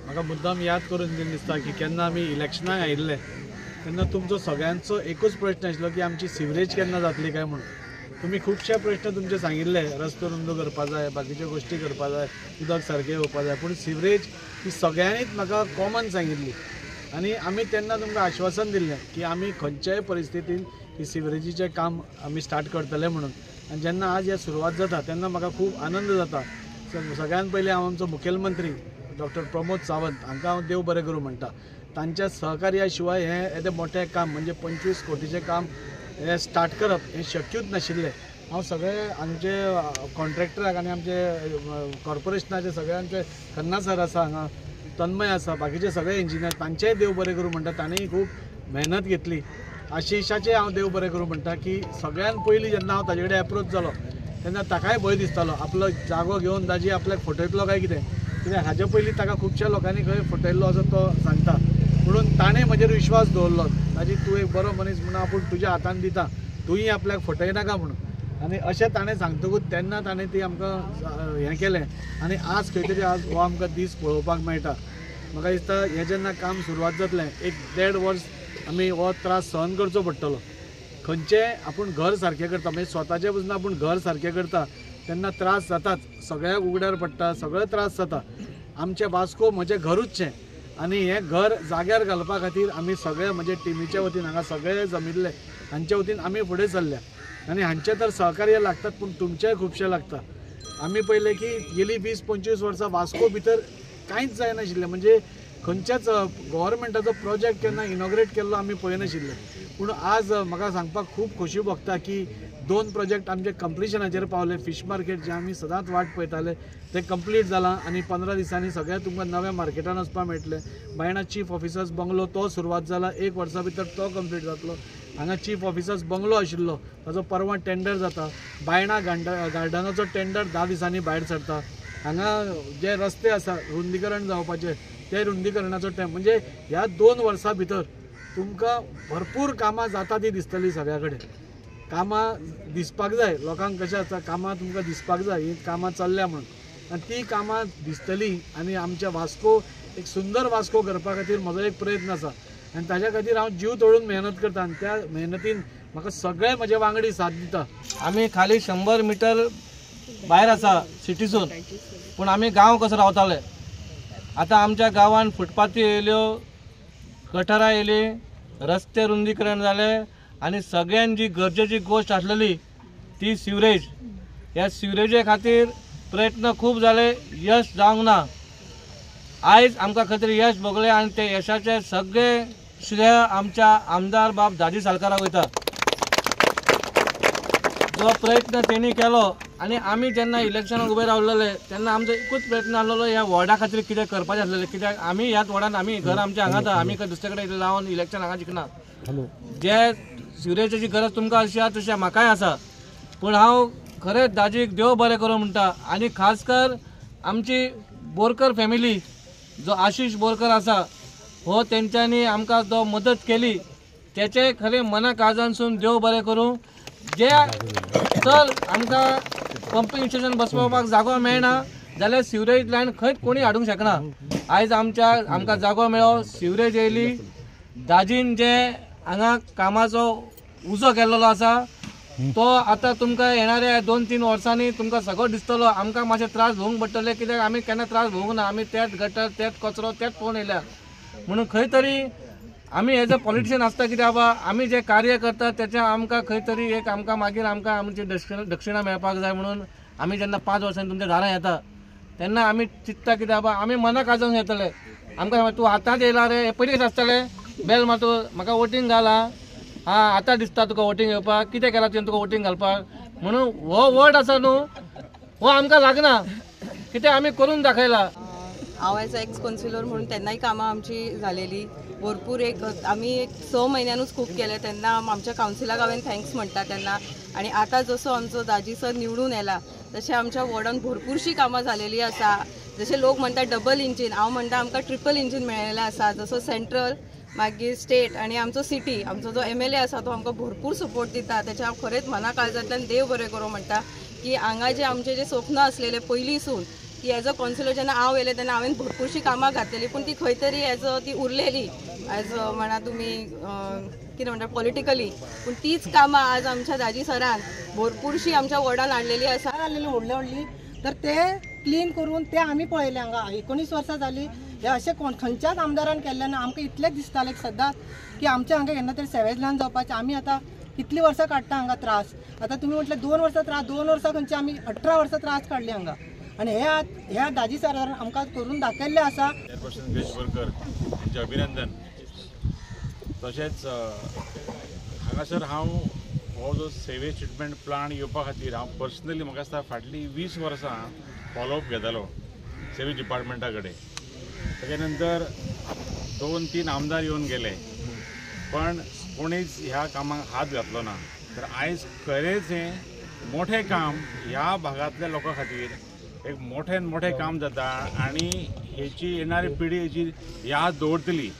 म्हाका मुद्दाम याद करून दिसता की केन्ना आमी इलेक्शनाक आयिल्ले तेन्ना तुमचो सगळ्यांचो एकूच प्रश्न आशिल्लो की आमची सिवरेज केन्ना जातली काय म्हणून. तुमी खुबशे प्रश्न तुमचे सांगिल्ले, रस्तो रुंद करपा जाय, बाकीच्यो गोश्टी करपा जाय, उदक सारकें येवपा जाय, पूण सिवरेज ही सगळ्यांनीच म्हाका कॉमन सांगिल्ली आनी आमी तेन्ना तुमकां आश्वासन दिल्लें की आमी खंयच्याय परिस्थितीन ही सिवरेजीचें काम आमी स्टार्ट करतले म्हणून. आनी जेन्ना आज हें सुरवात जाता तेन्ना म्हाका खूब आनंद जाता. सगळ्यान पयलीं हांव आमचो मुखेलमंत्री डॉक्टर प्रमोद सावंत हांकां हांव देव बरें करूं म्हणटा. तांच्या सहकार्या शिवाय हें येदें मोठें काम म्हणजे 25 कोटीचें काम हें स्टार्ट करप हें शक्यूच नाशिल्लें. हांव सगळे आमचे कॉन्ट्रॅक्टराक आनी आमचे कॉर्पोरेशनाचे सगळ्यांचे खन्ना सर आसा हांगा, तन्मय आसा, बाकीचे सगळे इंजिनियर, तांचेय देव बरें करूं म्हणटा. तांणीय खूब मेहनत घेतली. आशिशाचें हांव देव बरें करूं म्हणटा की सगळ्यान पयलीं जेन्ना हांव ताजे कडेन एप्रोच जालो तेन्ना ताकाय भंय दिसतालो आपलो जागो घेवन दाजी आपल्याक फटयतलो काय कितें, कित्याक हाजे पयलीं ताका खुबश्या लोकांनी खंय फटयल्लो असो तो सांगता. म्हणून ताणें म्हजेर विश्वास दवरलो, दाजी तूं एक बरो मनीस म्हणून आपूण तुज्या हातान दिता, तूंय आपल्याक फटयनाका म्हणून. आनी अशें ताणें सांगतकूच तेन्ना ताणें ती आमकां हें केलें आनी आज खंय तरी आज हो आमकां दीस पळोवपाक मेळटा. म्हाका दिसता हें जेन्ना काम सुरवात जातलें 1-1.5 वर्स आमी हो त्रास सहन करचो पडटलो. खंयचें आपूण घर सारकें करता म्हणजे स्वताचें पसून आपूण घर सारकें करता तेन्ना त्रास जाताच, सगळ्याक उगड्यार पडटा, सगळे त्रास जाता. आमचें वास्को म्हजें घरूच शें आनी हें घर जाग्यार घालपा खातीर आमी सगळे म्हजे टिमीच्या वतीन हांगा सगळे जमिल्ले हांच्या वतीन आमी फुडें सरल्या आनी हांचें तर सहकार्य लागतात पूण तुमचेंय खुबशें लागता. आमी पळयलें की गेली 20-25 वर्सां वास्को भितर कांयच जायनाशिल्लें, म्हणजे खंयच्याच गव्हर्मेंटाचो प्रोजेक्ट केन्ना इनॉग्रेट केल्लो आमी पळयनाशिल्ले. पूण आज म्हाका सांगपाक खूब खोशी भोगता की 2 प्रोजेक्ट आमचे कंप्लिशनाचेर पावले. फिश मार्केट जें आमी सदांच वाट पळयताले तें कंप्लीट जालां आनी 15 दिसांनी सगळें तुमकां नव्या मार्केटान वचपाक मेळटलें. बायणा चीफ ऑफिसर्स बंगलो तो सुरवात जाला, 1 वर्सा भितर तो कंप्लीट जातलो. हांगा चीफ ऑफिसर्स बंगलो आशिल्लो ताजो परवां टेंडर जाता. बायणा गार्डनाचो टेंडर 10 दिसांनी भायर सरता. हांगा जे रस्ते आसा रुंदीकरण जावपाचे ते रुंदीकरणाचो टायम म्हणजे ह्या 2 वर्सां भितर तुमकां भरपूर कामां जाता ती दिसतली. सगळ्या कडेन कामां दिसपाक जाय लोकांक, कशें आसता कामां तुमकां दिसपाक जाय, ही कामां चल्ल्या म्हणून, आनी ती कामां दिसतली. आनी आमच्या वास्को एक सुंदर वास्को करपा खातीर म्हजो एक प्रयत्न आसा आनी ताज्या खातीर हांव जीव तोडून मेहनत करता आनी त्या मेहनतीन म्हाका सगळे म्हजे वांगडी साथ दिता. आमी खाली 100 मिटर भायर आसा सिटीसून, पूण आमी गांव कसो रावताले. आतां आमच्या गांवान फुटपाथी येयल्यो, गटरां येयली, रस्ते रुंदीकरण जाले आनी सगळ्यान जी गरजेची गोश्ट आसलेली ती सिवरेज. ह्या सिवरेजे खातीर प्रयत्न खूब जाले, यश जावंक ना. आयज आमकां खंय तरी यश भोगलें आनी ते यशाचे सगळे श्रेय आमच्या आमदार बाब दाजी सालकाराक वयता. जो प्रयत्न तेणी केलो आनी आमी जेन्ना इलेक्शनाक उबे रावलेले तेन्ना आमचो एकूच प्रयत्न आसलेलो ह्या वॉर्डा खातीर कितें करपाचें आसलेलें, कित्याक आमी ह्याच वॉर्डान आमी घर आमचें हांगाच आहा, आमी खंय दुसरे कडेन रावन इलेक्शन हांगा जिखना. जे सिवरेजाची गरज तुमकां अशी आसा तशी म्हाकाय आसा, पूण हांव खरेंच दाजीक देव बरें करूं म्हणटा. आनी खास कर आमची बोरकर फॅमिली, जो आशिश बोरकर आसा हो तेंच्यांनी आमकां जो मदत केली तेचें खरें मना काळजानसून देव बरें करूं. जे तर आमकां पंपींग स्टेशन बसोवपाक जागो मेळना जाल्यार सिवरेज लायन खंयच कोणी हाडूंक शकना. आयज आमकां जागो मेळ्ळो, सिवरेज येयली. दाजीन जे हांगा कामाचो उजो केल्लो आसा तो आतां तुमकां येणाऱ्या 2-3 वर्सांनी तुमकां सगळो दिसतलो. आमकां मातशे त्रास भोगूंक पडटले, कित्याक आमी केन्ना त्रास भोगूंक ना, आमी तेच गटर तेच कचरो तेच पळोवन येयल्या. म्हणून खंय तरी आमी एज अ पॉलिटिशियन आसता कित्याक बाबा आमी जे कार्य करता तेचें आमकां खंय तरी एक आमकां मागीर आमकां आमची दक्षिणा मेळपाक जाय. म्हणून आमी जेन्ना 5 वर्सांनी तुमच्या दारां येता तेन्ना आमी चिंत्ता कित्याक बाबा आमी मनाक आजून येतले. आमकां तूं आतांच येयला रे, पयलीं कशें आसतलें बेल मारतू म्हाका वोटींग घाल, आं आतां दिसता तुका वोटींग येवपाक, कितें केलां तुवें तुका वोटींग घालपाक. म्हणून हो वर्ड आसा न्हू हो आमकां लागना, कितें आमी करून दाखयला. हांव एज एक्स कौन्सिलर म्हणून तेन्नाय कामां आमची झालेली भरपूर. एक आमी एक 6 म्हयन्यानूच खूब केलें तेन्ना आमच्या कावन्सिलाक हांवें thanks म्हणटा तेन्ना. आनी आतां जसो आमचो दाजी सर निवडून येला तशें आमच्या वॉर्डान भरपूरशीं कामां झालेली आसा. जशें लोक म्हणटा डबल इंजीन, हांव म्हणटा आमकां ट्रिपल इंजीन मेळिल्लें आसा. जसो सेंट्रल मागीर स्टेट आनी आमचो सिटी, आमचो जो MLA आसा तो आमकां भरपूर सपोर्ट दिता. तेच्या हांव खरेंच मना काळजांतल्यान देव बरें करूं म्हणटा की हांगा जे आमचे जे स्वप्न आसलेले पयलींसून की एज अ कौन्सिलर जेन्ना हांव येयलें तेन्ना हांवें भरपूरशीं कामां घातलेली, पूण ती खंय तरी एज अ ती उरलेली एज अ म्हणा तुमी कितें म्हणटा पॉलिटिकली, पूण तीच कामां आज आमच्या दाजी सरान भरपूरशी आमच्या वॉर्डान हाडलेली आसा. आलेली व्हडले व्हडली तर ते क्लीन करून ते आमी पळयले हांगा 19 वर्सां जाली हे अशें कोण खंयच्याच आमदारान केल्लें ना. आमकां इतलेंच दिसतालें सदांच की आमच्या हांगा केन्ना तरी सेवेज लावन जावपाचें. आमी आतां कितलीं वर्सां काडटा हांगा त्रास. आतां तुमी म्हटलें 2 वर्सां त्रास, 2 वर्सां खंयचे आमी 18 वर्सां त्रास काडली हांगा. आनी हे ह्या दाजी सरान आमकां करून दाखयल्लें आसा. चेअरपर्सन गिरीश बोरकर हांचें अभिनंदन. तशेंच हांगासर हांव हो जो सेवेज ट्रिटमेंट प्लांट येवपा खातीर हांव पर्सनली म्हाका दिसता फाटलीं 20 वर्सां फॉलोअप घेतालो सेवेज डिपार्टमेंटा कडेन. ताच्या नंतर 2-3 आमदार येवन गेले पण कोणीच ह्या कामाक हात घातलो ना. तर आयज खरेंच हें मोठें काम ह्या भागांतल्या लोकां खातीर एक मोठ्यान मोठें काम जाता आनी हेची येणारी पिढी हेची याद दवरतली.